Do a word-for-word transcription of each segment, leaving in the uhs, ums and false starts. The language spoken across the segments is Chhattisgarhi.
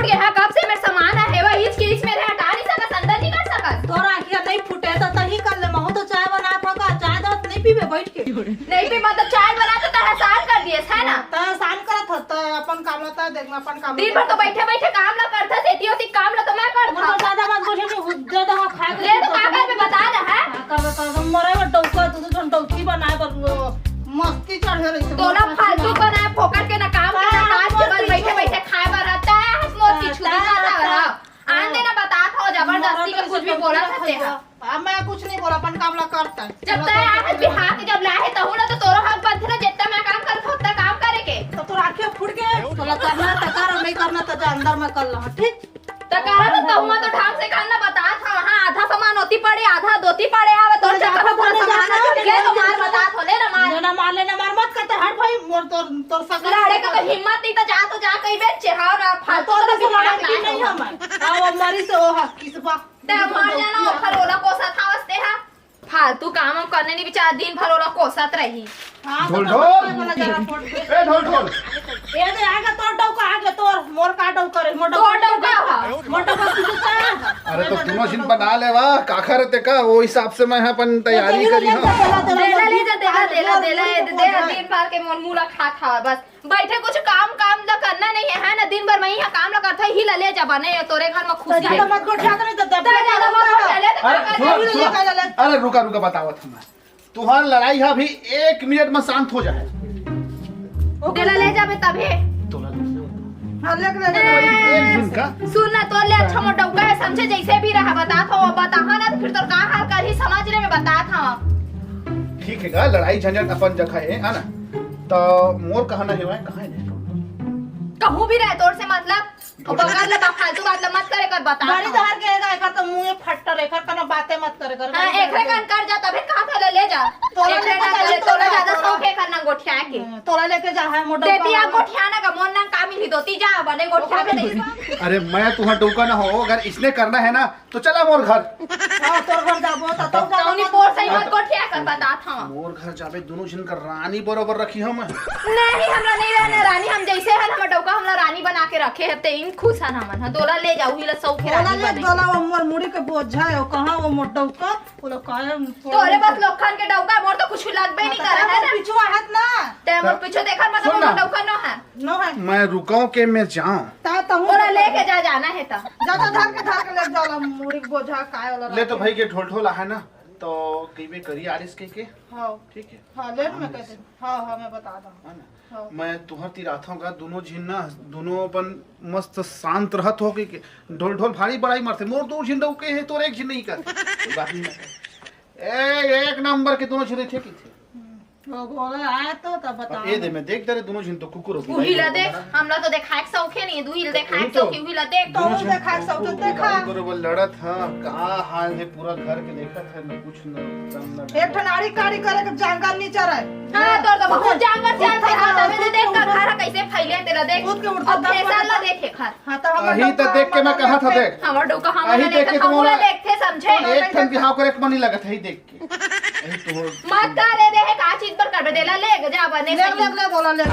के हा, कब से मेर सामान आहे, वो ईच के ईच मेर हटा नहीं सकस, अंदर नहीं कर सकस। तोर आँखिया नहीं फूटे त तहीं कर ले, महूँ तो चाय बनात हँव का, चाय दस नहीं पीबे बइठ के। नहीं पीबे त चाय बना त तैं एहसान कर दियस, है ना? तैं एहसान करत हस, त अपन काम ला तैं देख ना, अपन काम ला दिन भर तो बइठे बइठे काम ला करथस, एती ओती काम ला तो मैं करथँव। ज्यादा बात बोले नहीं, ज्यादा हाँ खा ले तो का करबे बता ना, है? का करबे, का करबे, मरे बर डउका, दू दू ठन डउकी बनाए बर, वो मस्ती चढ़े रही। तोला फालतू बनाए, फोकट के ना काम के ना काज के, बस बइठे बइठे खाए बर रहता है, हँस मोती छुरी खाता रहा। आन देना, बतात हँव, जबरदस्ती के कुछ भी बोलत हस। अब मैं कुछ नहीं बोला, अपन काम ला करता है। जब तैं आज बिहार के जब लाए है, तहू ला तो तोरो हक बनथे ना, जितना मैं काम करत हँव, उतना काम करे के। तो तोर आँखिया फूट के, तोला करना त कर, नहीं करना त जा अंदर में कर ला, ठीक? त करा तो तहुआ तो ढंग से करना, बतात हँव। हाँ, आधा सामान ओती पड़े, आधा दोती पड़े, आवे तोर चक्कर में पूरा सामान छूट गए, तो मार बतात हँव, ले ना मार। लेना मार, लेना मार मत करते, हट भाई, मोर तोर, तोर सकल लड़े के तो हिम्मत नहीं, तो जा, तो जा कहीं बेचे, हाँ ना, फालतू तोर तो से लड़ाई दिमाग नहीं है। हमार। हाँ, वो मरी से वो हा, किस बात? ते मर जाना, वो फरोला कोसत हवस ते हा। फालतू काम हम करने नहीं बिचारा, दिन भर ओला कोसत रही। हाँ, तो ढोल, कब ढोल। तक वाला जरा फोड़ दे। ए, ढोल, ढोल। ए दे, आगे तोर डउका, आगे तोर, मोर का डउका रे, मोर डउका। तोर डउका हा। मोर डउका कुछ का है? अरे, तो दोनों झिन बना लेवा, काखर ते का, वो हिसाब से मैं अपन तैयारी करी हँव। देला, ले जा, देला, देला, देला, ए दे, दे, दिन भर के मोर मुँह ला खात हवस, बस। बइठे कुछ काम, काम ला करना नहीं है, है ना? दिन भर मैं इहाँ काम ला करथँव, ही ला ले जा बने, तोरे घर में खुशी ज्यादा है। मत गोठिया तो नहीं तो दबे। ज्यादा मत गोठिया ले, तो अरे, का सुन, करबे? सुन। अरे, रुका, रुका, बतावत हँव मैं। तुँहर लड़ाई हा अभी एक मिनट में शांत हो जाए। देला ले जाबे तभे। तोला ले जाओ। हाँ, ले, ले, ले, ले। एक दिन का? सुन ना, तोर ले अच्छा मोर डउका है, समझे, जइसे भी रहा, बतात हँव, बताहा ना, तो फिर तोर का हाल करही, समझ ले, मैं बतात हँव। ठीक है का, लड़ाई झंझट अपन जगह है, है ना? तो मोर कहना है, वह कहाँ है? कहूँ भी रहे, तोर से मतलब, और बगल ले बा, फालतू बात ला मत करे कर, बता। गाड़ी धार के एगा, एकर तो मुँह फट्टर, एकर कना बातें मत करे कर। हाँ, एकरे कन कर जा, तबे कहाँ था ले, ले जा। तोला एकरे ले ना जा, करे, तोला तोला ज्यादा तोला। शौक है एकर ना गोठिया के। हम्म, तोला लेके जा है मोटा देती वाला। आप गोठिया ना का मोर ना काम ही दोती जा, बने गोठिया के दे। अरे मैं तुम्हारा डौका ना हो, अगर इसने करना है ना तो चला मोर घर। हाँ, तोर घर जाबो, त तब तौनी पोर सही मत गोठिया कर, बतात हँव। मोर घर जाबे, दोनों झन कर रानी बरोबर रखी हम। नहीं, हमरा नहीं रहना रानी, हम जैसे हन, हमर डौका हमला रानी बना के रखे है, ते इन खुश हन हमन, हाँ, तोला ले जाऊ, हिला सौखे तोला रानी ले, बने। तोला वो मोर मुड़ी के बोझा है, वो कहाँ वो मोर डौका, वो लोग कहाँ है, तोरे बस लोखन के डौका, मोर तो कुछ लगबे नहीं हाँ, करे, है ना? पिछुआ हाथ ना। ते मोर पीछे देखा, मतलब सुन ना। मोर डौका न है। नो है। मैं रुकाऊं के मैं जाऊं? ता तहूँ ओला लेके जा, जाना है ता। जा, जा, धर के, धर के ले जा, ला मुड़ी के बोझा काय वाला ले तो रखे। भाई के ढोल ढोल आहे ना, तो कई बे करी आरिस के के। हाँ। ठीक है। हाँ, लेट में हाँ, कहते। हाँ, हाँ, मैं बता दूँ। है ना? हाँ। मैं तुहर तीर आथों का, दोनों झिन ना, दोनों अपन मस्त शांत रहत हो के, के ढोल ढोल भारी बड़ाई मारते। मोर दो झिन डौके है, तोर एक झिन नहीं करते। कोई बात नहीं। ए, एक नंबर के दोनों झिन थे की थे। हम्म। वो बोले, "आए तो तब बताओ।" अब ए दे, मैं देख दे रे, दोनों झिन तो कुकुर हो गई। उही ला देख, हमला तो देखाए के शौके नहीं, दुही ला देखाए के तो शौके, उही ला देख। दोनों तो झिन देखाए के शौके, कुकुर देखा। बरोबर लड़त, हाँ, का हाल है पूरा घर के देखत है, न कुछ न तंग न एक ठन आड़ी काड़ी करे के जांगर नहीं चरय। हाँ, तोर तो बहुत जांगर चलते, हाँ, तबे तो देख का घर कैसे फैले तेला देख। कूद के उठता अब दम फैसल ला देखे घर। हाँ, तो हम अही तो देख के मैं कहा था, देख। हमर डौका हमर अही देख के देख, तुम हमला बोला। देखते समझे। एक ठन बिहाव करे के मन नहीं लगत है, देख। यही तो मत करे रे, का चीज पर करबे, देला ले जा बने ले, सही। ले, ले, बोला ले।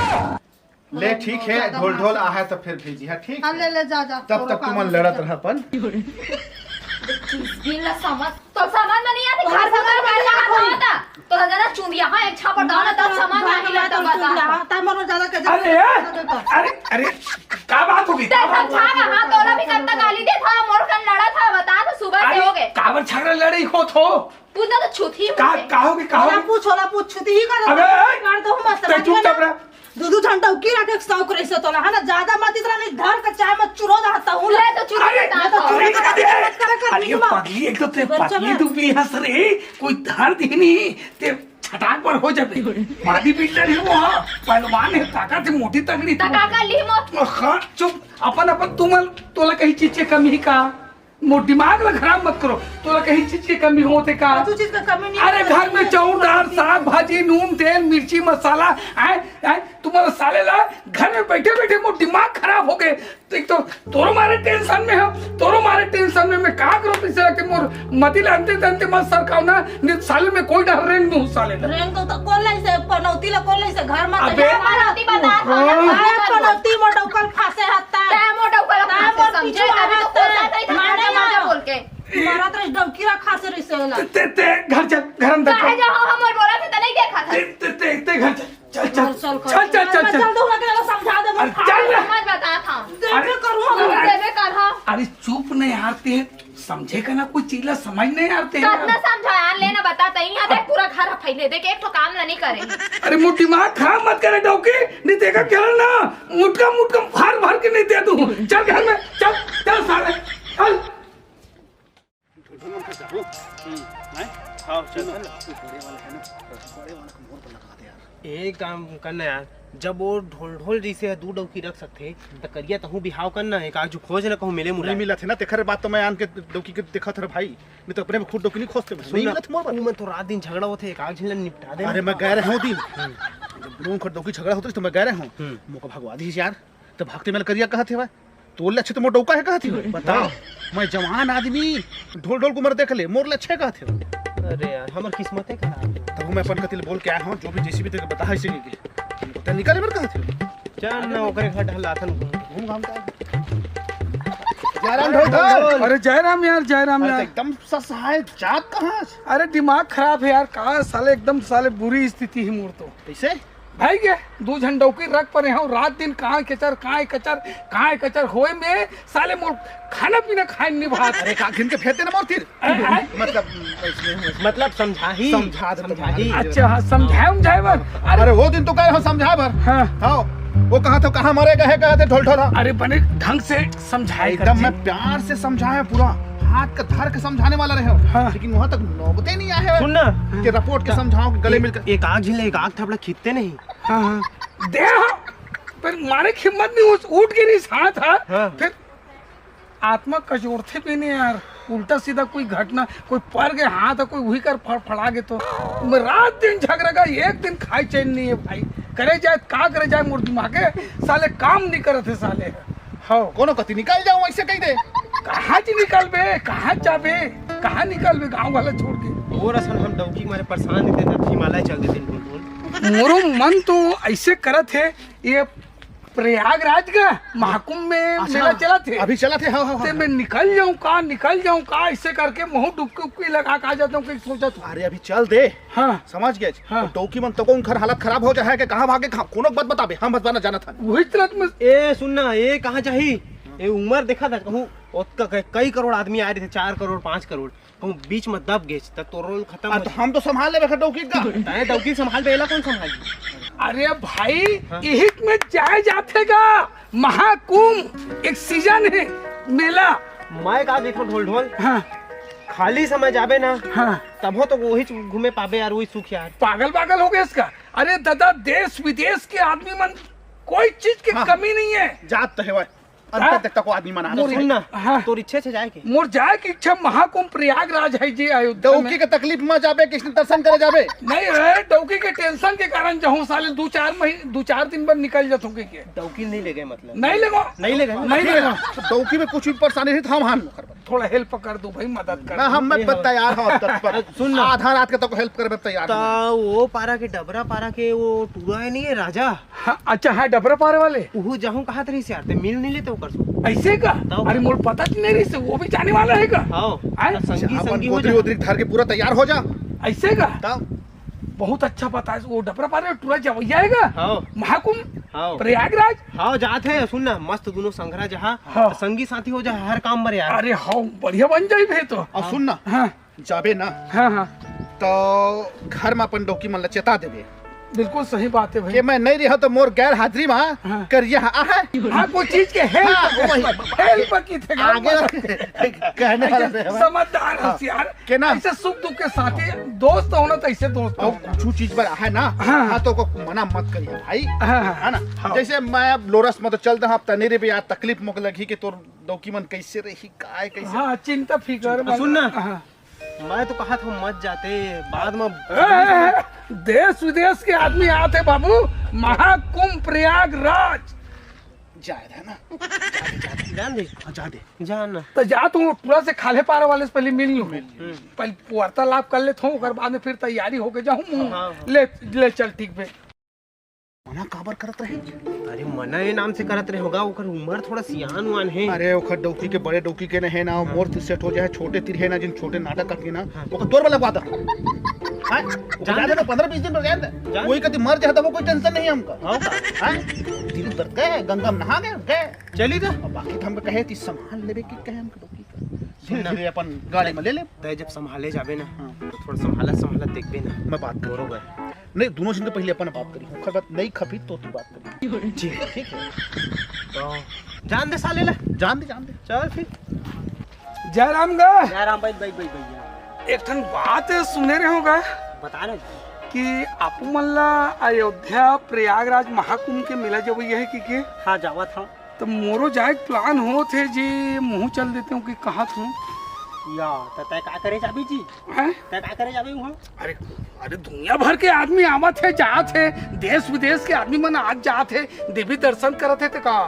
ले, ठीक है, ज्यादा ढोल ढोल मार। आहे तो फिर भेजी है, ठीक हाँ, है? ले, ले, जा, जा। तब तोरो तक काम तुमन है, लड़त जा। रह अपन। दिन ला समझ, तो समझ में नहीं आती, घर में कर रहा था, तो ज्यादा चुंदिया, हाँ, एक छापड़ दाना, तब समझ में नहीं आता, बता। हाँ, तब मरो ज्यादा के अरे, ज्यादा कर। अरे, अरे, का बात होगी? ते समझा ना, हाँ, तोला भी कब तक गाली दे था, मोर कन लड़ा था, बता, तो सुबह से अरे, हो गए। काबर झगड़ा लड़ाई होत हो? तू ना तो छुथी का, मुझे। का होगी, का ओला होगी? पूछ, ओला पूछ, छुथी ही कर अबे, ए, कर दो मस्त ते लगी चुपचाप ना। रह। दू दू घंटा उकी रखे शौक रही से तोला, है ना? ज्यादा मत इतना नहीं धर के चाय मत चुरो जाता हूँ। ले तो चुरो अरे, जाता अरे, हूँ। अरे, अरे, मत करे कर अरे, बीच में। पगली, एक तो ते बच्चा पतली ना। दुबली हंस रही, कोई धर दी नहीं, ते छटाक पर हो जाते। बॉडी बिल्डर है वो, हाँ, पहलवान है, ताकत है, मोटी तगड़ी। ता का कर ली मौत? हाँ, चुप, अपन, अपन तुमन, तोला कहीं चीज के कमी का? मोर दिमाग ला खराब मत करो, तोला कहीं चीज के कमी होते का? तू चीज का कमी नहीं अरे, है। घर में चाउर, दाल, साग, भाजी, नून, तेल, मिर्ची, मसाला, आए, आए, तुम्हारा साले ला घर में बैठे बैठे मोर दिमाग खराब हो गए। तो एक तो तोरो मारे टेंशन में हो, तोरो मारे टेंशन में मैं का करूँ? पिछले के मोर मती ला अंते तंते मत सरकाओ ना, नहीं साले में कोई डर रेंग दूँ साले ला। रेंग तो, तो कौन लाई से पनौती ला, कौन लाई से घर में अबे। पनौती बता, हाँ। अरे पनौती मोटो कल फांसे हत्ता। तै मोटो कल फांसे। ते, ते, ते घर चल, घर अंदर काहे चल। जाओ, हम बोला थे त नहीं देखा था। ते, ते, ते, ते घर चल, चल, चल, चल, चल, चल, चल, चल। चल, दोनों के समझा दे, अरे, चल ना। समझ बता था। अरे, देवे कर, हाँ। अरे, चुप नहीं यार, ते समझे का ना, कोई चीज ला समझ नहीं यार, ते यार। कितना समझा यार, लेना बता, ते यहाँ देख, पूरा घर फैले, देख, एक ठो काम ला नहीं करे। अरे, मोर दिमाग खराब मत करे, डौकी, नहीं देखा क्या ना, मुटका, मुटका भर, भर के नहीं दे दूँ। चल घर में, चल, चल साले, चल। हम्म, हैं? हाँ, चल, चल। बड़े वाला है ना, बड़े वाला का मोर पर लगा दे यार। एक काम करना यार, जब वो ढोल ढोल जैसे है, दू डौकी रख सकते, त करिया तहूँ बिहाव करना, एक आजू खोज ना कहूँ मिले मुला। नहीं मिलत हे ना, तेखर बात तो मैं आन के डौकी के देखत रहे भाई, नहीं तो अपने में खुद डौकी नहीं खोजते मैं। सुन नहीं ना, मिलत मोर बर। तू मैं तो रात दिन झगड़ा होथे, एक आध झिन ला निपटा दे। अरे मैं गए रहे हूँ दिन, जब लोगों का डौकी झगड़ा होता तो मैं गए रहे हूँ, हम्म। मोका भगवा दीस यार। त भागते मेला करिया कहत हे, तोर ले अच्छे तो मोर डौका हे कहत हे। बताओ। मैं जवान आदमी, ढोल ढोल को मर देख ले, मोर ले अच्छे कहत हे। अरे यार, हमर किस्मत है खराब। तब मैं अपन कतिल बोल के आया हूँ, जो भी जैसे भी तेरे बता है इसे के। तो निकल मर कहत हे। चल ना, ओकरे घर ढलाथन घूम। घूम घाम के। जयराम ढोल ढोल। अरे जयराम यार, जयराम अरे यार। एकदम ससहाय जात कहाँ से? अरे दिमाग खराब है यार, कहाँ साले एकदम साले बुरी स्थिति है मोर तो। कैसे? भाई के दू झन डौकी रख परे हूँ, रात दिन कहाँ कचर, कहाँ कचर, कहाँ कचर होए में साले मोर खाना पीना खाए नहीं भात। अरे का घिन के फेंकते ना मोर तीर। अरे, अरे। मतलब, ऐसे नहीं। मतलब समझा ही। समझा दे तो समझा ही। अच्छा, हाँ, समझाए उमझाए बर। अरे, अरे वो दिन तो कहे हो समझा बर। हाँ। हाँ, वो कहा था कहाँ मरे गए कहते ढोल ढोल। अरे बने ढंग से समझाए एकदम कर मैं जी। प्यार से समझाया पूरा, हाथ का धर के समझाने वाला रहे हो। हाँ। लेकिन वहाँ तक नौबते नहीं आए हो सुन ना। कि रपोट के समझाओ कि गले मिलकर। एक आग झिले, एक आग थपड़ा खींचते नहीं। हाँ, हाँ। दे हाँ। पर मारे की हिम्मत नहीं, उस उठ के नहीं साथ हा। हाँ। फिर आत्मा कचोरथे भी नहीं यार, उल्टा सीधा कोई घटना, कोई पर के हाथ है, कोई वही कर फड़फड़ा के तो मैं रात दिन झगड़ा का, एक दिन खाए चैन नहीं है भाई। करे जाए का करे जाए, मोर दिमाग है साले काम नहीं करत है साले। हाँ। कोनो कति निकल जाऊं ऐसे कह दे। कहाँ जी निकल बे, कहाँ जाबे, कहाँ निकल बे गाँव वाला छोड़ के? और असन हम डौकी मारे परेशान नहीं देते, हिमालय चल देते ढूंढ ढूंढ। मोरो मन तो ऐसे करत है, ये प्रयागराज का महाकुंभ में अच्छा, मेला चला थे। अभी चला थे, हाँ, हाँ, ते हाँ। मैं निकल जाऊं का, निकल जाऊं का, ऐसे करके महू डुबकी उबकी लगा के आ जाता हूँ, कहीं सोचा था। अरे अभी चल दे। हाँ। समझ गए? हाँ। तो डौकी मन तो को उनकर हालत खराब हो जाए है कि कहाँ भागे, कहाँ, कोनो बात बताबे, हम बस बना जाना था। वही तरह में ए, सुन ना, ए कहाँ जाही? ए उमर देखा था, कहूँ ओतका कई, कई करोड़ आदमी आए रहे थे, चार करोड़, पाँच करोड़, कहूँ बीच में दब गेच, त तोर रोल खत्म अरे हो तो जाए। हम तो संभाल लेबे का डौकी का। तैं डौकी संभाल बे, एला कौन संभाल? अरे भाई, हाँ। इहिक में जाए जाथे गा, महाकुंभ, एक सीजन है, मेला। मैं का देखो ढोल ढोल। हाँ। खाली समय जाबे ना, हाँ। तभो तो वही घूमे पाबे यार, वही सुख यार। पागल पागल हो गए इसका। अरे दादा, देश विदेश के आदमी मन, कोई चीज की हाँ। कमी नहीं है। जात तो है भाई। अंतर हाँ। तक तको आदमी मना मोर सुन ना, हाँ। तोर इच्छा से जाए के? मोर जाए की इच्छा महाकुंभ प्रयागराज है जी, अयोध्या डौकी में। के तकलीफ में जाबे, कृष्ण दर्शन करे जाबे। नहीं रे, डौकी के टेंशन के कारण जाऊँ साले, दो चार महीने, दो चार दिन बाद निकल जात हूँ के। डौकी नहीं ले गए मतलब? नहीं लेगो। नहीं ले गए? नहीं लेगो। तो डौकी में कुछ भी परेशानी रही तो हम हान ओकर बर। थोड़ा हेल्प कर दो भाई, मदद कर ना, दो। हम मैं ये तैयार हूँ तत्पर। सुन ना। आधा रात के तक हेल्प करबे तैयार ता हूँ। वो पारा के, डबरा पारा के वो टूरा है नहीं है राजा? हाँ, अच्छा, हाँ, डबरा पारे वाले। उहू जाहूँ कहा तरी से यार, ते मिल नहीं लेते ओकर से। ऐसे का? तब। अरे, मोर पता नहीं रही से, वो भी जाने वाला है का? हाँ, आए? संगी, अपन संगी हो गोदरी जा। ओदरी धर के पूरा तैयार हो जा। ऐसे का? तब। बहुत अच्छा पता है, वो डबरा पारे टूरा जवैया है का? हाँ। महाकुंभ? हाँ। प्रयागराज? हाँ, जात है, सुन ना, मस्त दोनों संघरा जहाँ, हाँ। संगी साथी हो जा हर काम बर यार। अरे हाँ, बढ़िया बन जाई भे तो। और सुन ना, हाँ। जाबे ना, हाँ, हाँ। तो घर में अपन डौकी मन ला चेता देबे। बिल्कुल सही बात है भाई। कि मैं नहीं रहा तो मोर गैर हाजिरी में हाँ। करिया हा, आहे। हाँ, कोई चीज के हेल्प हाँ, कर, वही। हेल्प की थे, आगे मदद कर। कहने वाला थे, समझदार, हाँ। होशियार। के ना? ऐसे सुख दुख के साथी दोस्त होना तो ऐसे दोस्त और होना। कुछ चीज पर है ना, हाँ। हाँ, तो को मना मत करिए भाई, हाँ, हाँ। है ना? हाँ। जैसे मैं अब लोरस में तो चल रहा, अब तने रे भी यार तकलीफ मोक लगी कि तोर डौकी मन कैसे रही, काय कैसे। हाँ, चिंता फिकर चिंता। मत सुन ना। हाँ। मैं तो कहा था मत जाते, बाद में ए, देश विदेश के आदमी आते बाबू, महाकुंभ प्रयागराज। जाए है ना? जान दे। हाँ, जा दे। जान ना। तो जा तू पूरा से खाले पारा वाले से पहले मिल लूँ। हम्म। पहले वार्तालाप कर लेता हूँ, ओकर बाद में फिर तैयारी होके जाऊँ। हाँ, हाँ। ले, ले चल, ठीक बे। ना काबर करत रहे? अरे, मना ए नाम से करत रहे होगा, ओकर उमर थोड़ा सियान उआन हे। अरे, ओकर डौकी के, बड़े डौकी के नहे ना, मोर तिर सेट हो जाए, छोटे तिर हे ना, जिन छोटे नाटक करके ना, हाँ। ओकर तोर वाला वादा। हाँ? ओकर जान जाए दे। तो पंद्रह बीस दिन में जाए दे। जान वही कति मर जाए तो वो कोई टेंशन नहीं है हमका। हाँ का? हाँ? दिल दर्द गए, गंगा में नहा गए, गए। चली तो। अब बाकी तो हम कहे ती संभाल लेबे की कहे हमको डौकी का। सुन ना। धीरे अपन गाड़ी में ले ले। तय जब संभाले जाबे ना, हाँ। तो थोड़ा संभालत संभालत देखबे ना। मैं बात करूँ। बरोबर। नहीं, दोनों झन के पहले अपन बात करी। ओकर बाद नहीं खपी तो तू बात करी। जी। ठीक है। तो जान दे साले ला। जान दे, जान दे। चल फिर। जय राम गा। जय राम भाई, भाई, भाई, भैया। एक ठन बात सुने रहे होगा बता ना जी। कि आपू मन ला अयोध्या प्रयागराज महाकुंभ के मेला जब ये है कि के? हाँ, जावत हूँ। तो मोरो जाए के प्लान होत हे जी, महूँ चल देते हूँ कि कहत हूँ। या, तो तय का करे जाबी जी? हैं? तय का करे जाबी वहाँ? अरे, अरे, दुनिया भर के आदमी आवत हे, जात हे, देश विदेश के आदमी मन आज जात हे, देवी दर्शन करत हे, तो का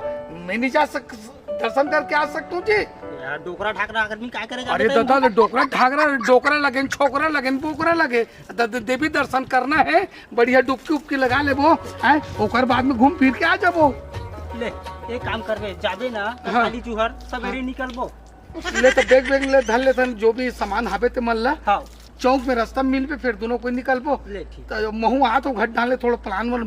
मैं नहीं जा सक, दर्शन करके आ सकता हूँ जी? यार, डोकरा ढाकरा आदमी का करे जाबे अरे तय दादा, वहाँ? डोकरा ढाकरा, डोकरा लगेन, छोकरा लगेन, बोकरा लगे, द-, द-, देवी दर्शन करना है, बढ़िया डुबकी उबकी लगा लेबो, हैं? ओकर बाद में घूम फिर के आ जाबो। ले, एक काम करबे, जाबे ना, हाँ। खाली जुहर, सवेरे हाँ। निकलबो। ले तो बैग, बैग ले धर ले थन, जो भी सामान हाबे ते मन ला। हाँ। चौक में रास्ता में मिलबे, फिर दोनों कोई निकलबो। ले, ठीक। तो महूँ आत हूँ घर डाले, थोड़ा प्लान वन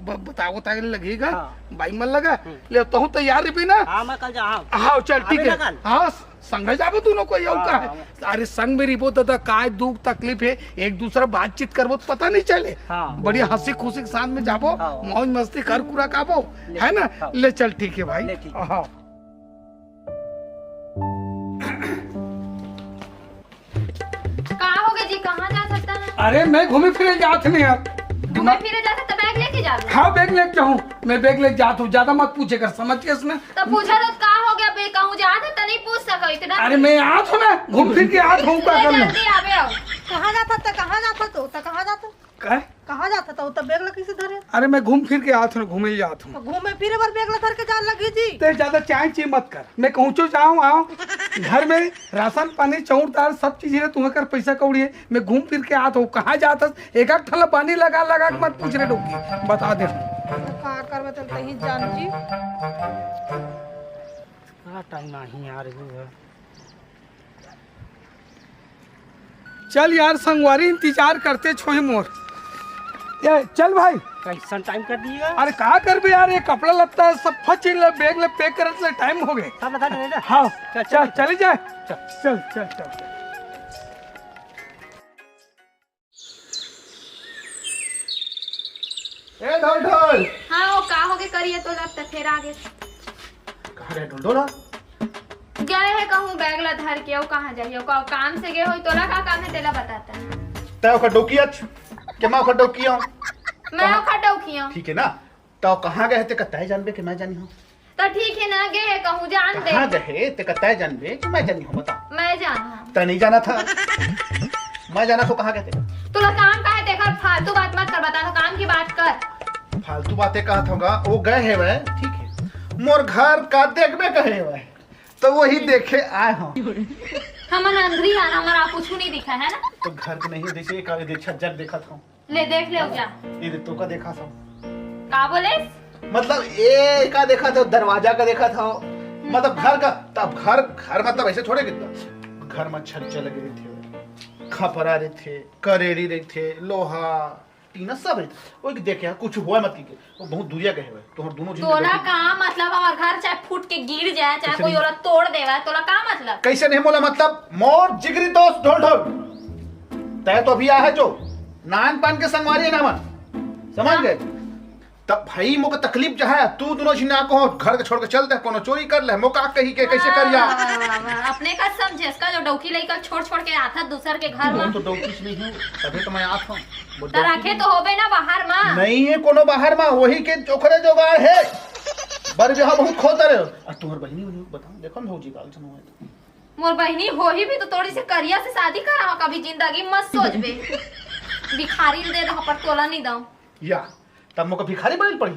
ब-, बताओ, बताए लगेगा। हाँ। बाई मन लगा। हम्म। ले, तहूँ तैयार रहिबे ना? हाँ, मैं कल जा, हाँ। हाँ, चल, ठीक आबे है। ना कल? हाँ, संग जाबो दोनों कोई, अउ हाँ, का है? हाँ। अरे, संग में रहिबो दादा, काय दुख तकलीफ है, एक दूसरा बातचीत करबो तो पता नहीं चले। हाँ। बढ़िया हंसी खुशी के साथ में जाबो, हाँ। मौज मस्ती कर कुरा काबो, ले, है ना? हाँ। ले चल, ठीक है भाई। ले, ठीक है। हाँ। का हो गया जी, कहाँ जा सकता है? अरे, मैं घूमे फिरे जात नहीं यार। घूमे फिरे जा सकता, बैग लेके जा। हाँ, बैग लेके जाऊँ, मैं बैग लेके जात हूँ, ज्यादा मत पूछे कर, समझ के इसमें। तो पूछा तो का हो गया बे, कहूँ जात है तो नहीं पूछ सको इतना। अरे मैं आत हूँ ना, घूम फिर के आत हूँ, का ले करना? जल्दी आवे हो। कहाँ जाता था, कहाँ जाता तो, तो कहाँ जाता? काय? कहाँ जाता था, वो तो बैग ला कैसे धरे? अरे मैं घूम फिर के आत हूँ, घूमे ही आत हूँ। तो घूमे फिरे बर बैग ला धर के जान लगी जी। ते ज्यादा चाय ची मत कर, मैं कहूँ चो जाऊँ आओ, घर में राशन पानी चाउर दाल सब चीज है, तुम्हें कर पैसा कौड़ी है, मैं घूम फिर के आत हूँ। कहाँ जात हस? एक एक ठला पानी लगा लगा के मत पूछ रे डौकी, बता दे। तो का करबे, चल तही जान जी। का टाइम आही यार, वो है। चल यार संगवारी, इंतजार करते छोहे मोर। ए, चल भाई। कैसन टाइम कर दिएगा? अरे का करबे यार, ये कपड़ा लत्ता सब फच ले, बैग ले पैक करत ले टाइम हो गए। सब लगा दे ना। हाँ, चल, चल, चल। चली जाए। चल। चल, चल, चल, चल। ए ढोल ढोल। हाँ, वो का हो गए करिए तो लगता फिर आगे। कहाँ गए ढोल ढोल? गए है कहूँ बैग ला धर के, वो कहाँ जाइए? का-, काम से गए हो, तोला का काम है तेला बताता। तय ओकर डौकी अच, के मैं ओकर डौकी हूँ? मैं ओकर डौकी हूँ। ठीक है ना? तो कहाँ गए थे, कतय जानबे कि मैं जानी हूँ? तो ठीक है ना, गए है कहूँ जान दे। कहाँ गए ते कतय जानबे कि मैं जानी हूँ, बता। मैं जाना हूँ। तय नहीं जाना था। मैं जाना तो कहाँ गए थे? तोला काम का है, देखा फालतू बात मत कर, बता तो काम की बात कर। फालतू बातें कहत होगा, वो गए है वह, ठीक है। मोर घर का देखबे कहे वह, तो वही देखे आए हो। हमन अंधरी आना, हमारा कुछ नहीं दिखा है ना। तो घर के नहीं, जैसे एक, एक छज्जर देखत हो। ले देख ले जा। ये देख, तो का देखा था? का बोले? मतलब, ये का देखा था? दरवाजा का देखा था? मतलब, घर का, तब घर, घर मतलब ऐसे थोड़े कितना। घर में छज्जा लगे रहिथे, खपरा रहिथे, करेड़ी रहिथे, लोहा, टीना सब रहिथे। वो देखे, कुछ हुआ मत की के। वो बहुत दूरिया गए हुए। तोहर दोनों झन के तोला बेटी का मतलब, हमार घर चाहे फूट के गिर जाए, चाहे कैसे कोई नहीं? ओला तोड़ देवा, तोला का मतलब? कैसे नहीं मोला मतलब? मोर जिगरी दोस्त ढोल ढोल, तय तो अभी आ है जो नान पान के संगवारी है ना मन, समझ गए? तब भाई मोके तकलीफ जो है, तू दोनों झिन ना कहो, घर के छोड़ के चल दे, कोनो चोरी कर ले, मोका कही के कैसे कर जा? वाह, वाह, वाह, वाह, अपने का समझे, इसका जो डौकी लइका छोड़ छोड़ के आथा दूसर के घर वो में। तो डौकी नहीं हूँ, तभी तो मैं आत हूँ। वो तो डौकी रखे नहीं। तो होबे ना बाहर में। नहीं है कोनो बाहर में, वही के ओखरे जोगाड़ है। बर बिहाव बहुत खोता रहे। आ तुम्हार बहिनी उहिनी बताओ, देखो ना भौजी का अलचन हुआ है तो। मोर बहिनी होही भी तो थोड़ी से करिया से शादी कराओ, कभी जिंदगी मत सोचबे। भिखारी दे दो पर तोला नहीं दऊं। या, तब मोके भिखारी बने पड़ी।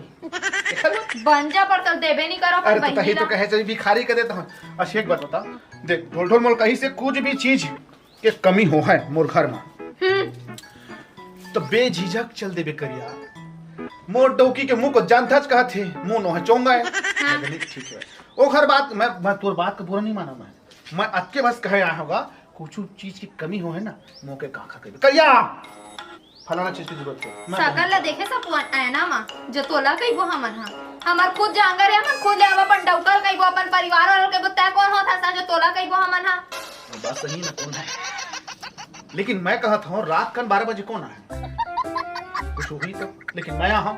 एकर में बन जा पर तोला देबे नहीं करो अपन अरे तो बहिनी तही तो ला। कहे चाहिए भिखारी के देता हूँ। अच्छा एक बात बता, देख ढोल ढोल मोल कहीं से कुछ भी चीज के कमी हो है मोर घर में हम्म। तो बेझिझक चल देबे करिया। मोर डौकी के मुंह को जानथच कहत हे, मुंह नोहे चोंगा हे। हाँ। ठीक हे। ओखर बात मैं, मैं तोर बात के बुरा नहीं माना मैं। मैं अतके बस कहे आया होगा, कुछ चीज की कमी हो है ना, मोके काखा कहिबे। करिया, फलाना चीज की जरूरत है। मैं सकल ला देखे सपुअन ऐना मा, जो तोला कहिबो हमन हा। हमर खुद जांगर हे, हमन खुद ले अपन डौका ल कहिबो, अपन परिवार वाला ल कहिबो, तै कोन होत हस जो तोला कहिबो हमन हा? बात सही ना, कोन है? लेकिन मैं कहत हूँ, रात कन बारह बजे कोन आए? कुछ हुई तो, लेकिन मैं आहा।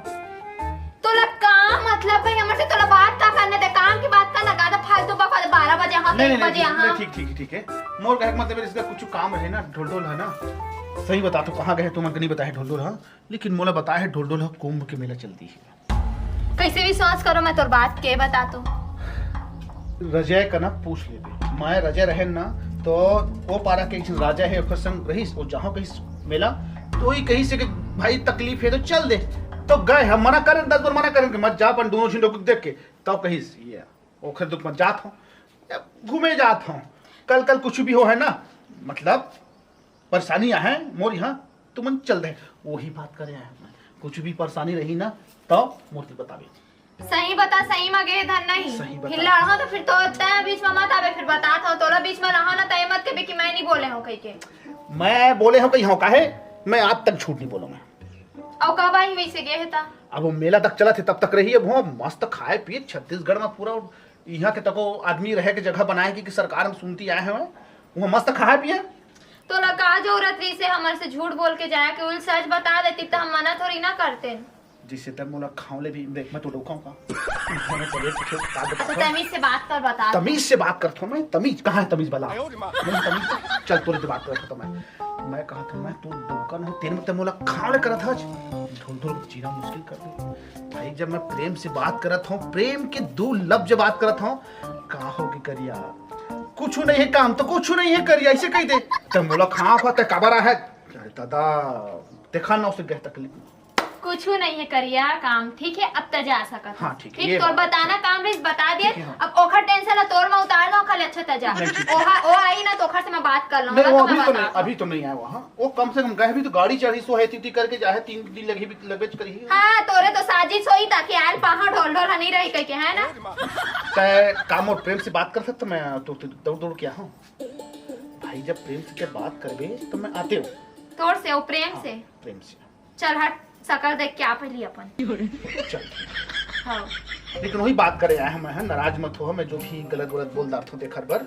तोला का मतलब हे हमर से? तोला बात का करने दे, काम की बात कर ना, ज्यादा फालतू बकवास। बारह बजे आहा, नहीं, एक नहीं, बजे नहीं, आहा। नहीं, ठीक, ठीक, ठीक है। मोर कहे के मतलब है, इसका कुछ काम रहे ना, ढोल ढोल है ना। सही बता, तू कहाँ गए, तू मन के नहीं बताए ढोल ढोल, हाँ? लेकिन मोला बताए है, ढोल ढोल है, कुंभ के मेला चलती है। कैसे विश्वास करो मैं तोर बात के, बता तो। रजय का ना पूछ लेबे। मैं रजय रहेन ना, तो वो पारा के एक झन राजा है, ओकर संग रहीस, वो जहाँ कहिस मेला, तो वही कहिस हे कि भाई तकलीफ है तो चल दे। तो गए हम, मना करेन, दस बार मना करेन कि मत जा, अपन दोनों झिन लोग देख के। तब कहिस, ये ओखर दुख मत जात हूँ, घूमे जात हूँ, कल कल कुछ भी हो है ना, मतलब परेशानी आहे मोर यहाँ, तुमन चल दे। वही बात करे आए मैं, कुछ भी परेशानी रही ना, तो मोर से बताबे। सही बता, सही मा गे धन नहीं। सही बता। फिर लड़हा तो फिर तो तै बीच में मत आबे, फिर बतात हूँ, तोला बीच में रहा ना, तै मत कबे कि मैं नहीं बोले हूँ कह के। मैं बोले हूँ कही हूँ, काहे? मैं आज तक झूठ नहीं बोलूँ मैं। और कब आई वैसे गे है ता? अब वो मेला तक चलत हे, तब तक रही। अब वहाँ मस्त खाए पिए, छत्तीसगढ़ में पूरा यहाँ के तको आदमी रहे के जगह बनाए कि, कि सरकार में सुनती आए हैं, वहाँ मस्त खाए पिए। तोला का जरूरत रही से हमर से झूठ बोल के जाए के, उल सच बता देती तो हम मना थोड़ी ना करते। जिसे तब मोला खाव ले भी देख, मैं तो डोकाऊं का? मैं तो देख के का अच्छा, बताऊं? तमीज से बात कर, बता। तमीज से बात करत हूँ मैं, तमीज कहाँ है तमीज वाला? नहीं, तमीज, चल तोरे से बात करत हूँ तो मैं, मैं कहत हूँ मैं, तू डोका नहीं, तेरे में तो मोला खाव ले करत हज। ढोल ढोल जीना मुश्किल कर दे भाई। जब मैं प्रेम से बात करत हूँ, प्रेम के दो लफ्ज बात करत हूँ, का हो के करिया, कुछ नहीं है काम तो कुछ नहीं है करिया, ऐसे कह दे। तब मोला खाव होता काबर है? अरे दादा, देखा ना उसे गह तकलीफ। कुछ नहीं है करिया काम, ठीक है, अब त जा सकत हाँ, हस। ठीक है, ठीक, ये तोर बात बताना काम रहिस, बता दिए। ठीक है, हाँ। अब ओखर टेंशन ला तोर में उतार दो, कल अच्छा त जा। नहीं, ठीक है। ओहा, ओ आई ना तो ओखर से मैं बात कर लूँ, नहीं, वो तो मैं अभी तो बता नहीं, दूँ। अभी तो नहीं आया वो, हाँ। वो कम से कम गए भी तो गाड़ी चढ़ी सो है, तीती करके जाए, तीन दिन लगे भी, लगे करी। हाँ, तोरे तो साजिश होई ताकि आयल पहाड़ ढोल ढोल नहीं रही कह के, है ना? तय काम और प्रेम से बात कर सकते, मैं तो, तो दौड़ दौड़ के आया हूँ। भाई, जब प्रेम से बात करबे तो मैं आते हूँ। तोर से, वो प्रेम हाँ, से। प्रेम से। चल हट, सकल देख के आ पहली अपन। चल। हाँ। लेकिन वही बात करे आए हैं, मैं, है, नाराज मत हो, मैं जो भी गलत गलत बोल डालत हूँ तेखर बर,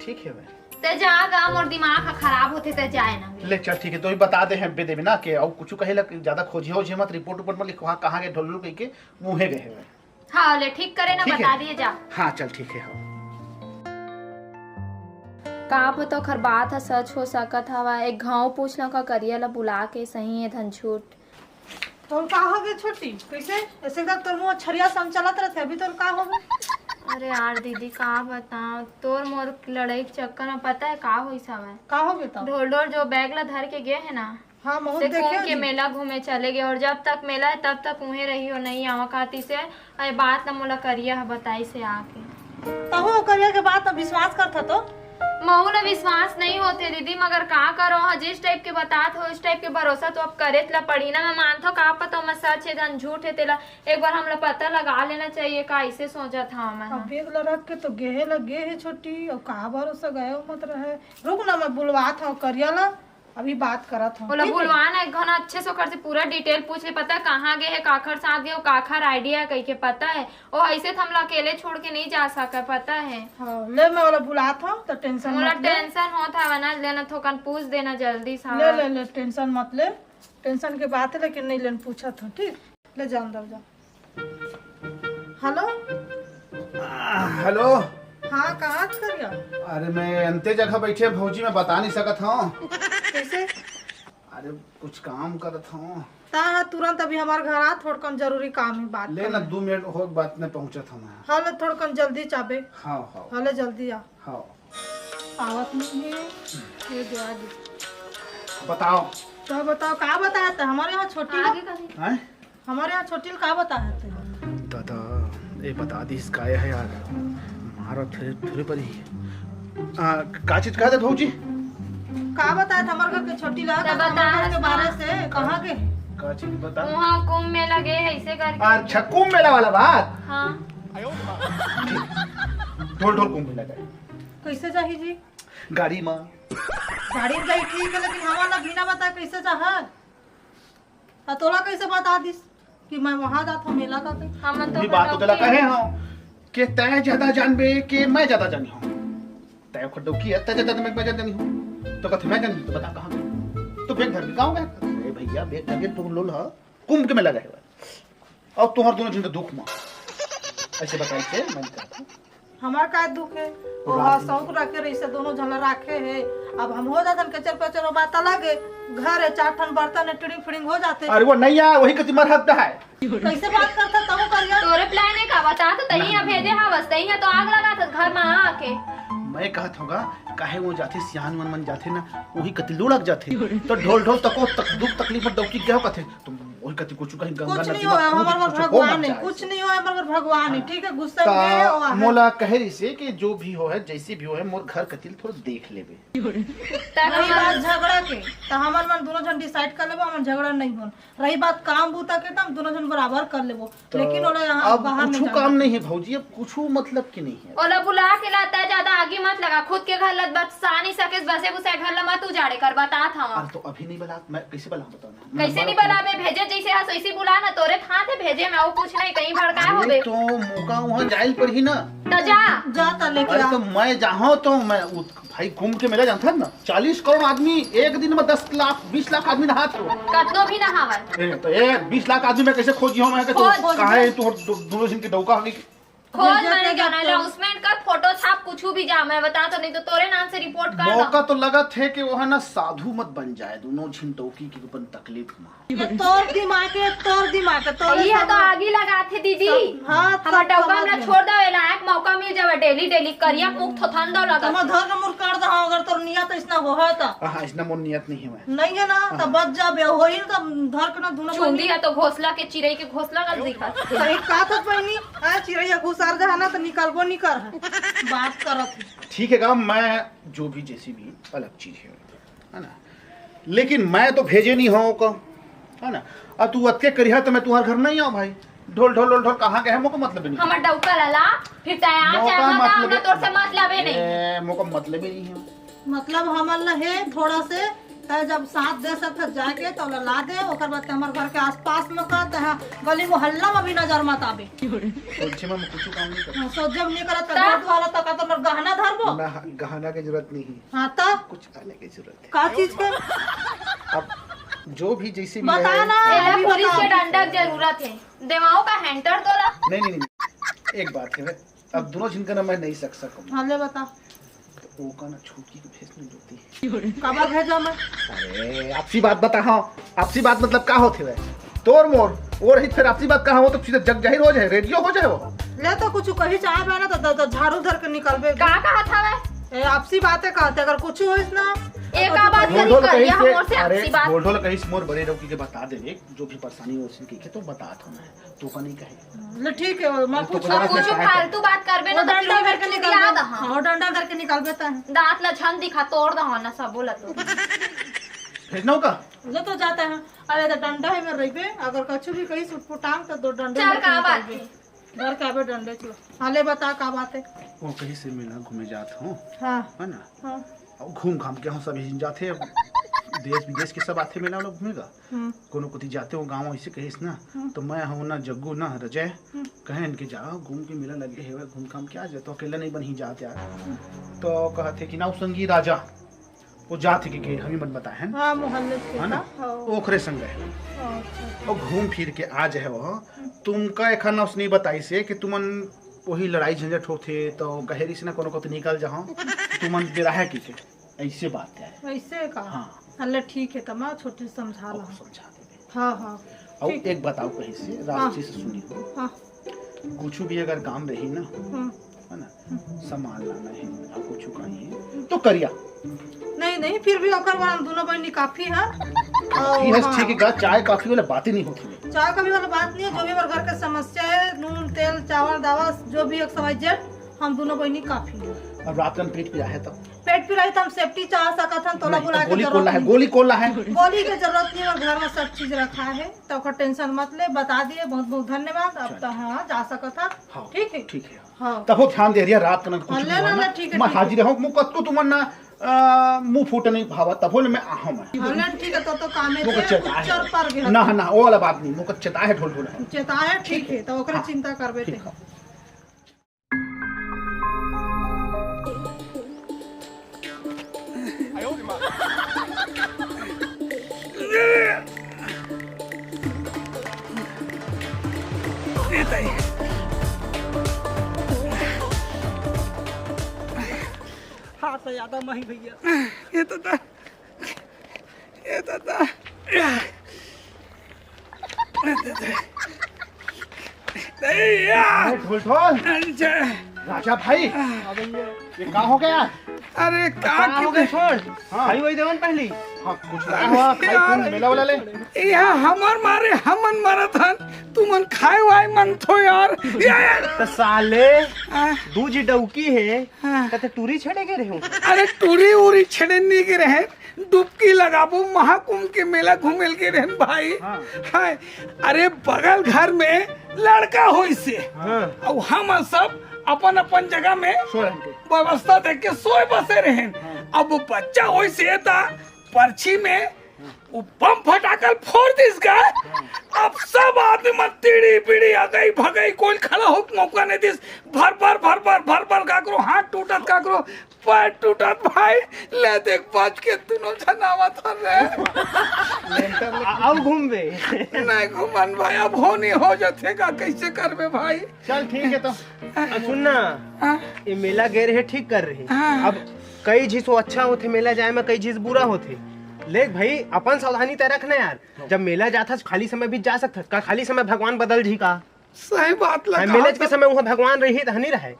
ठीक है मैं। ते जा गा, मोर दिमाग ह खराब होथे, ते जाए ना। ले चल ठीक है, तो ही बता दे हैं बेदे ना के, और कुछ कहे लग ज्यादा खोजी हो जे मत, रिपोर्ट उपोर्ट मत लिखवा, कहाँ गए ढोल ढोल कह के मुँहे गए हैं। हाँ, ले ठीक करे ना, ठीक है। बता दिए जा। हाँ, चल ठीक है, हाँ। का पता ओखर बात ह सच हो सकत हवय। एक घाव पूछ लो का करिया ला बुला के, सही है धन झूठ। तोर का हो गए छोटी? कैसे ऐसे एकदम तोर मुंह छरिया सम चलत रहते, अभी तोर का हो गए? अरे यार दीदी, का बताओ, तोर मोर लड़ाई के चक्कर में पता है का होइस हवय? का हो गए तब? ढोल ढोल जो बैग ला धर के गए है ना, हाँ, बहुत से देखे कुंभ के जी। मेला घूमे चले गए और जब तक मेला है तब तक उहें रही हो, नहीं आवा कहती से। अरे बात ना मोला करिया ह बताई से आके। तहु करिया के बात अब विश्वास करथा तो? महू ला विश्वास नहीं होते दीदी, मगर का करो ह, जिस टाइप के बतात हो उस टाइप के भरोसा तो अब करे ला पड़ी ना। मैं मानथो का पता मैं सच है धन झूठ है, तेला एक बार हमला पता लगा लेना चाहिए, का ऐसे सोचत हूँ मैं। अब बैग ला रख के तो गेहे ला गे है छोटी, और का भरोसा गए मत रहे। रुक ना, मैं बुलवात हूँ करिया ला। अभी बात करत हूँ, ओला ठीक है? बुलवा ना, एक घन अच्छे से ओकर से पूरा डिटेल पूछ ले, पता है कहाँ गए है, काखर साथ गए, काखर आइडिया है कह के पता है। ओ ऐसे तो हमला अकेले छोड़ के नहीं जा सके, पता है। हाँ, ले मैं ओला बुलात हूँ, तो टेंशन मोला मत ले। टेंशन होत हवे ना, लेना थोकन पूछ देना जल्दी से। ले, ले, ले, टेंशन मत ले, टेंशन के बात है, लेकिन नहीं लेन पूछत हूँ, ठीक? ले जा अंदर जा। हेलो। आ, हेलो। हाँ, कहाँ करिया? अरे मैं अंते जगह बैठे भौजी, मैं बता नहीं सकत हूँ। कैसे? अरे कुछ काम करत हूँ। ता तुरंत अभी हमारे घर आ, थोड़कन जरूरी काम है, बात ले ना, करना। दो मिनट हो, बात में पहुँचत हूँ मैं। हाँ, ले थोड़कन जल्दी चाबे। हाँ, हाँ। हाँ, ले जल्दी आ। हाँ। आवत नहीं है, ये दे आगे। बताओ। तो बताओ, का बताया था? हमारे यहाँ छोटी आगे का नहीं। हैं? हमारे यहाँ छोटी का बताया था? दादा, ये बता दी इसका है यार। मारा फिर, फिर पर ही। आ, का चीज कहा था भौजी? का बताया था हमारे घर के छोटी ला? तो हमारे घर के बारे से, कहाँ के? अच्छा, बता। वहाँ कुंभ मेला गए है, ऐसे करके। अच्छा, कुंभ मेला वाला बात। हाँ। ढोल ढोल कुंभ मेला गए। कैसे जाही जी? गाड़ी में। गाड़ी में जाही ठीक है, लेकिन हमारा बिना बताए कैसे जाहा? आ तोला कैसे बता दिस कि मैं वहाँ जात हूँ मेला का? हमन तो ये बात तो तोला कहे हूँ कि तय ज्यादा जानबे कि मैं ज्यादा जानी हूँ। तय ओकर डौकी है, तय ज्यादा मैं, मैं ज्यादा जानी हूँ। तो कहते मैं जानी हूँ, तो बता कहाँ गई? तो बैग धर के गाँव गए। अरे भैया, बैग धर के टूर लोल ह, कुंभ के मेला गए हुआ। और तुम्हार दोनों झन के दुख में ऐसे बताई से मैं नहीं करता। हमार का दुख है? वो ओहा रात में शौक रखे रही से दोनों झन राखे है। अब हम हो जातन कचर पचर, वो बात अलग है। घर है, चार ठन बर्तन है, टिड़िंग फिड़िंग हो जाते। अरे वो नहीं आय, वही कति मरहत है। कैसे बात करता तहु करिया? तोरे प्लान है का बता, तो तही ना, भेजे हवस, तही तो आग लगा था घर में आके। मैं कहत होगा, काहे वो जाथे सियान मन मन जाथे ना, वही कति लुढ़क जाथे। तो ढोल ढोल तको तक दुख तकलीफ में डौकी गया कथे। तुम वही कति कुछ कहीं गंगा कुछ नदी नहीं में होय, कूद हमार कुछ हो भगवान मत है, जाए। कुछ नहीं होय, हमार भगवान है, हाँ। ठीक है, गुस्सा ता में है, वो है। मोला कहे रही से कि जो भी हो है, जैसे भी हो है, मोर घर कतिल थोड़ा देख लेबे। तब रही हम बात झगड़ा के, तो हमन मन दोनों जन डिसाइड कर लेबो, हमन झगड़ा नहीं होन। रही बात काम बूता के, तो हम दोनों जन बराबर कर लेबो, तो लेकिन ओला यहाँ अब बाहर नहीं कुछ जाना। काम नहीं है भौजी, अब कुछ मतलब की नहीं है। ओला बुला के लाता है, ज्यादा आगी मत लगा, खुद के घर लत बसानी सकेस, बसे बुसे घर ला मत उजाड़े कर, बतात हवा। अरे तो अभी नहीं बला, मैं कैसे बला, बताओ ना। कैसे नहीं बलाबे? भेजे जैसे हस वैसे बुला ना, तोरे थाते भेजे में, अउ कुछ नहीं, कहीं भड़काए अरे होबे। तो मौका वहाँ जाइल पड़ही ना। तो जा। जा त लेके अरे आ। तो मैं जाहूँ तो मैं उत-, भाई कुंभ के मेला जानता है ना, चालीस करोड़ आदमी एक दिन में दस लाख, बीस लाख आदमी नहात हो। कतनो भी नहावय। ए, तो ए, बीस लाख आदमी में कैसे खोजी हूँ मैं कि तो खोज। कहाँ है तू दो-, दोनों दिन के डौका हो गई? खोज। भेजे मैंने के क्या ना जब तो। Announcement कर, फोटो छाप, कुछ भी जा, मैं बता तो, नहीं तो तोरे नाम से रिपोर्ट कर मौका दो। तो लगत है कि वो है ना साधु मत बन जाए, दोनों झिन डौकी की अपन तकलीफ में। ये तोर दिमाग है, तोर दिमाग है, तोरे ये तो सब आगी लगाथे दीदी। सब, हाँ, हमर सब डौका समझ में में। छोड़ दो, ये लायक मौका मिल जावे, डेली डेली करिया मुख थोथन दो लगत। तुम धर के मुर कर दो, अगर तोर नियत ऐसना हो है तो। हाँ, ऐसना मोर नियत नहीं है। नहीं है ना, हाँ। तो बच जाबे, होई तो धर के ना दोनों चुंदी बहिनी। है तो घोसला के चिरई के घोसला का दिखा। सही कहा था बहिनी, हाँ, चिरैया घुसार दे है ना तो निकलबो नहीं कर है। बात करत है। ठीक है का, मैं जो भी जैसी भी अलग चीज है, है ना, लेकिन मैं तो भेजे नहीं हूँ का, है ना। अब तू अतके करिहा तो मैं तुम्हारे घर नहीं आऊँ भाई। ढोल ढोल ढोल ढोल कहाँ गए हैं, मोको मतलब नहीं। हमर डौका ला ला, फिर तय आ मौका चाहे मत मतलब आना, तोर से मतलब ही नहीं। ए, मोको मतलब ही नहीं है। मतलब हमन ल हे थोड़ा से, तय जब साथ दे सकत जाके तो ला, ला दे, ओकर बाद ते हमर घर के आसपास में का, ते हा गली मोहल्ला में भी नजर मत आबे। सोचे में कुछ काम नहीं करता। हाँ, सोचे में नहीं करत, तो? घर वाला तक तो हमर गहना धरबो। ना, गहना के जरूरत नहीं है। हाँ, तो? कुछ अलग की जरूरत है। का चीज के? अब जो भी जैसे भी बता है। ना, एला अभी पुलिस बता। के डंडा के जरूरत है। देवाओ का हैंटर तोला? नहीं, नहीं, नहीं। एक बात है, अब दोनों झिन का ना मैं नहीं सक सकूँ। हाँ, ले बता। तो वो का ना छोटकी को भेज नहीं देती। काबर भेजा मैं? अरे, आपसी बात बता, हाँ। आपसी बात मतलब का होथे वे? तोर मोर, वो रही फिर आपसी बात कहाँ हो तो सीधा जग जाहिर हो जाए, रेडियो हो जाए वो। ले तो कुछ कही चाहे बा ना तो, तो, तो झाड़ू धर के निकलबे। का कहा था वे? ए, आपसी बातें कहते, अगर कुछ होइस ना, ए, तो का कुछ बात ढोल करी ढोल कर, कही या से, मोर से अरे, आपसी बात। ढोल ढोल कही से मोर बड़े डौकी के बता देवे, जो भी परेशानी हो उसकी के तो बता था मैं, तो का नहीं कहे। ले ठीक है, मैं तो कुछ कुछ ना कुछ कुछ फालतू बात करबे ना वो तो डंडा फिर धर के फिर निकल याद गया। हाँ। हाँ, वो डंडा धर के निकल देता है। दांत ला झन दिखा, तोड़ दो ना सब बोला तो। भेजना हो का? ले तो जाता है। अरे तो डंडा है में रहिबे, अगर कछु भी कही सुटपुटांग तो दो डंडे चल लेके का बात निकलबे। है? घर के आबे डंडे चलो। हाँ, ले बता का बात है? वो कहीं से मेला घूमे जात हूँ। हाँ। है ना? हाँ। और घूम घाम के हम सभी झन जाथे, देश विदेश के सब आथे मेला वाला घूमेगा। हम्म। कोनो कोती जाते हो गाँव ऐसे कहिस ना, हम्म। तो मैं हूँ ना जग्गू ना रजय, हम्म। कहे इनके जाओ घूम के मेला लगे है, घूम घाम के आ जाए, तो अकेला नहीं बनही जात यार। हम्म। तो कहते कि ना संगी राजा, वो जात है कि, कि हमी मन बताए हैं। हाँ, मोहल्ले से है ना? था, हाँ। ओखरे संग है। अच्छा। और घूम फिर के आ जाए वो, हम्म। तुमका एक ना उसने बताई से कि तुमन वही लड़ाई झंझट होथे, तो कहे रही से ना कोनो कोती निकल जाओ, तुमन बेरा है कि के। ऐसे बात है। ऐसे का? हाँ। अल्ले ठीक है, तमा छोटे से समझा ओको ला। समझा देबे। हाँ, हाँ। और ठीक। एक बताओ कहीं से, हाँ। रास्ते से सुनी हो। हाँ। कुछ भी अगर काम रही ना, हाँ। है ना, सामान लाना है, और कुछ कहीं है, तो करिया। नहीं, नहीं, फिर भी ओकर बर हम दोनों बहिनी काफी है। काफी है, हाँ। ठीक है, चाय काफी वाला बात ही नहीं होती है। चाय काफी वाला बात नहीं है, जो भी हमारे घर के समस्या है, नून, तेल, चावल, दावा, जो भी एक सवाई जेट, हम दोनों बहिनी काफी है। अब रात कन पेट पिराही त? पेट पिराही त हम सेफ्टी चाह सकत हन, तोला नहीं, बुला तो के गोली जरूरत कोला है, नहीं। गोली कोला है। गोली के जरूरत नहीं, और घर में सब चीज रखा है, तो ओकर टेंशन मत ले। बता दिए, बहुत बहुत धन्यवाद। अब चल। तो हाँ, जा सकत हन। हाँ, ठीक है। ठीक है। हाँ। तभो ध्यान दे रिया, रात कन कुछ हाँ, भी ले, हुआ ले, ना, ले, ठीक है, मैं ठीक है। हाजिर हूँ। मुँह कतको तुमन ना, आ, मुँह फूट नहीं भावा, तभो ले मैं आहूँ मैं। हाँ, ले, ठीक है, तो, तो कामे मुँह के चेता है। चर पर गया। ना, ना, वो वाला बात नहीं, मुँह चेता है, ढोल ढोल है। चेता है, ठीक है, तो ओकरे हाँ, चिंता करबे ठीक ते। है। हाँ, तो ज्यादा मही भैया। ये तो था। ए दादा। ए दादा। नहीं यार। अरे ढोल ढोल। अच्छा। राजा भाई, ये का हो गया? अरे का का हो गया? छोड़। हाँ। खाई वही देवन पहली। हाँ, कुछ लाया हुआ, खाई यार। खून मेला वाला ले। यहाँ हमार मारे हमन मरत हन, तुमन खाए वाए मंगथो यार। ये यार। तो साले, हाँ। दू जी डौकी है, हाँ। कते टूरी छेड़े के रहे हो? अरे टूरी उरी छेड़े नहीं के रहे, डुबकी लगाबो, महाकुंभ के मेला घूमे ल गे रहेन भाई। हाँ। हाय, अरे बगल घर में लड़का होइसे, हाँ। अउ हम सब अपन अपन जगह में सो रहेन के। व्यवस्था देख के सोए बसे रहेन। हाँ। अब वो बच्चा होइसे त परछी में वो बम फटाका ल फोड़ दिस गा। हाँ। अब सब आदमी मन तीड़ी बीड़ी अगई भगई, कोई खड़ा होके मौका नहीं दिस। भर भर भर भर भर भर काकरो हाथ टूटत, काकरो पैर टूटत भाई, ले देख बच के दुनों झन आवत हन रे। लेंटर ले आ-, आऊ घूमबे। नहीं घूमन भाई, अब होनी हो जाथे का, कैसे करबे भाई? चल ठीक है तो। अब सुन ना, हाँ। ये मेला गे रहे ठीक कर रहे। हाँ। अब कई झिस वो अच्छा होथे मेला जाए में, कई झिस बुरा होथे। लेख भाई अपन सावधानी तय रखना यार, जब मेला जाथस खाली समय भी जा सकथस का, खाली समय भगवान बदल जी का? सही बात ला हाँ, कहा मेले के था। समय वहाँ भगवान रही त हनी रहे।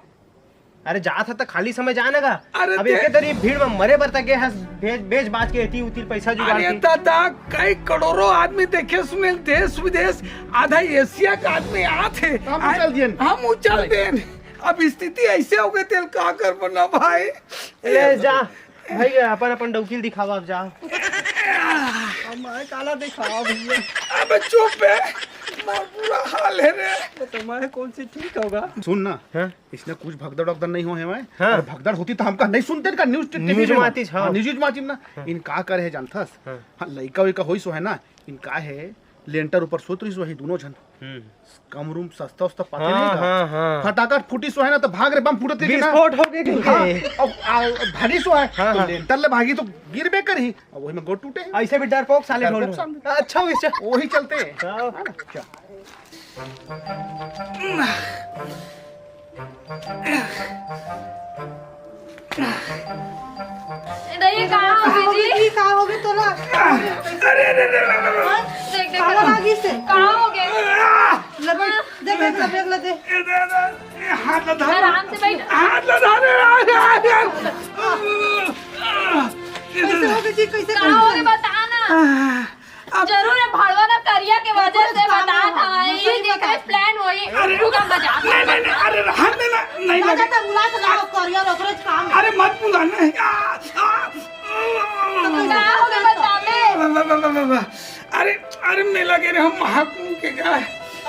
अरे जात ह त खाली समय जाए ना गा। अरे अब ते- एके तरी भीड़ में मरे बर त गे हस, भेज, बेच बाच के एती उती पैसा जुगाड़ अरे के। दादा, कई करोड़ों आदमी देखे सुने देश विदेश, आधा एशिया का आदमी आत है। हम उचल दियन। हम उचल देन। अब स्थिति ऐसे हो गई, तेल का करबो ना भाई। ले जा भाई, अपन अपन डौकी ल दिखावा, अब जा। अब मैं काला दिखावा भैया। अबे चुप बे, मार बुरा हाल है रे। तो मैं कौन सी ठीक होगा? सुन ना, हाँ? इसने कुछ भगदड़ वगदड़ नहीं हो है मैं। हाँ। अगर भगदड़ होती तो हमका नहीं सुनते इनका न्यूज़ टीवी न्यूज़ में। माती, हाँ। हाँ, न्यूज़ माती ना। हाँ। इन का करे है जानथस? हाँ। हाँ, लइका वइका होइस है ना, इन का है लेंटर ऊपर सोत रहिस वही दोनों झन। हम्म। कम रूम सस्ता उस्ता पाते हाँ, नहीं का? हाँ, हाँ। फटाका फूटिस है ना तो भाग रे बम फूटत के ना। विस्फोट हो गए कहीं हाँ, के। अब आ, भागिस है हाँ, तो हाँ। लेंटर ले भागी तो गिरबे करही। अब वही में गोड़ टूटे हैं। ऐसे भी डरपोक साले डरपोक ढोल। साले। अच्छा हुई से। वही चलते हैं। हाँ। है ना? क्या? नहीं, ये कहाँ हो गई जी? ये कहाँ हो गई तोला? अरे, अरे, अरे, अरे, अरे। हाँ? देख, देख, काला देख। लागी से। कहाँ हो गए? ले बैठ, दे, दे, दे, दे, दे। ये दे, दे, ये हाथ ला धर। आराम से बैठ। हाथ ला धर, अरे, अरे, अरे। कैसे हो गई जी? कैसे कहाँ हो गए? बता ना। अब जरूर है, भड़वा ना करिया के वजह से बता था, ये देखो, प्लान वही। अरे, रुका, मजाक नहीं, नहीं, नहीं, अरे, रहन दे ना, नहीं लगे। तो बुला के लाओ, करिया ओकरे काम है। अरे, मत बुला, नहीं। आ, आ, का हो गए, बता बे। अरे, अरे, मेला गे रहे हम महाकुंभ के का।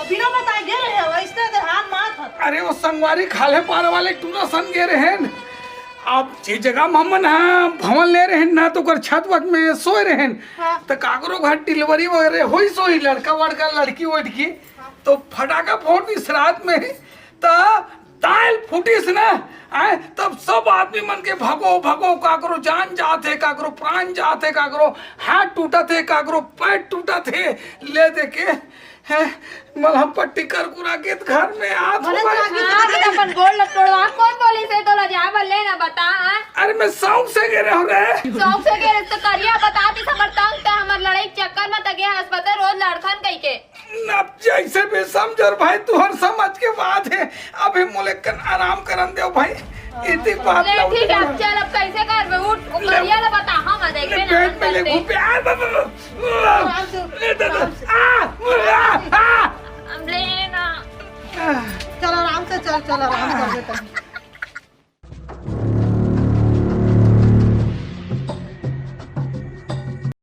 अभी ना बताए गे रहे हो, ऐसे तो हाल मात हो। अरे, वो संगवारी खाले पार वाले टूरा सन गे रहे हैं। अब जे जगह में हमन ह भवन ले रहे हैं ना, तो ओकर छत वत में सोए रहे हैं। हाँ। तो काकरो घर डिलीवरी वगैरह होई सोई, लड़का वड़का, लड़की वड़की, हाँ। तो फटाका फोड़ दिस रात में, तो दाल फूटिस ना, आए, तब सब आदमी मन के भगो, भगो, काकरो जान जात है, काकरो प्राण जात है, काकरो हाथ टूटत है, काकरो पैर टूटत है, ले दे के, हैं, मलहम पट्टी कर कुरा के घर में आत हो मने भाई। हाँ, तो अपन गोड़ लग तोड़वा, कौन बोली से तोला जा बल्ले ना बता, हाँ? अरे मैं शौक से गे रहे हूँ रे। शौक से गे रहे तो करिया बता दी, हमर तंग ते हमर लड़ाई के चक्कर में त गे अस्पताल रोज लड़थन कही के। अब जैसे भी समझर भाई, तुहर समझ के बात है, अभी मुलेकन आराम करन देव भाई। इतनी बात ले, ना ठीक है, उठा। अब चल, अब कैसे करबे? उठ, वो ले। करिया ला बता, हम देखबे ले, ना, बेड हम पे ले, करते। घूम पे, आ, बा, बा, बा। आराम से, ए, दादा, आराम से। आ, आ, आ। हम ले ना। चल, आराम से चल, चल, आराम कर बेटा।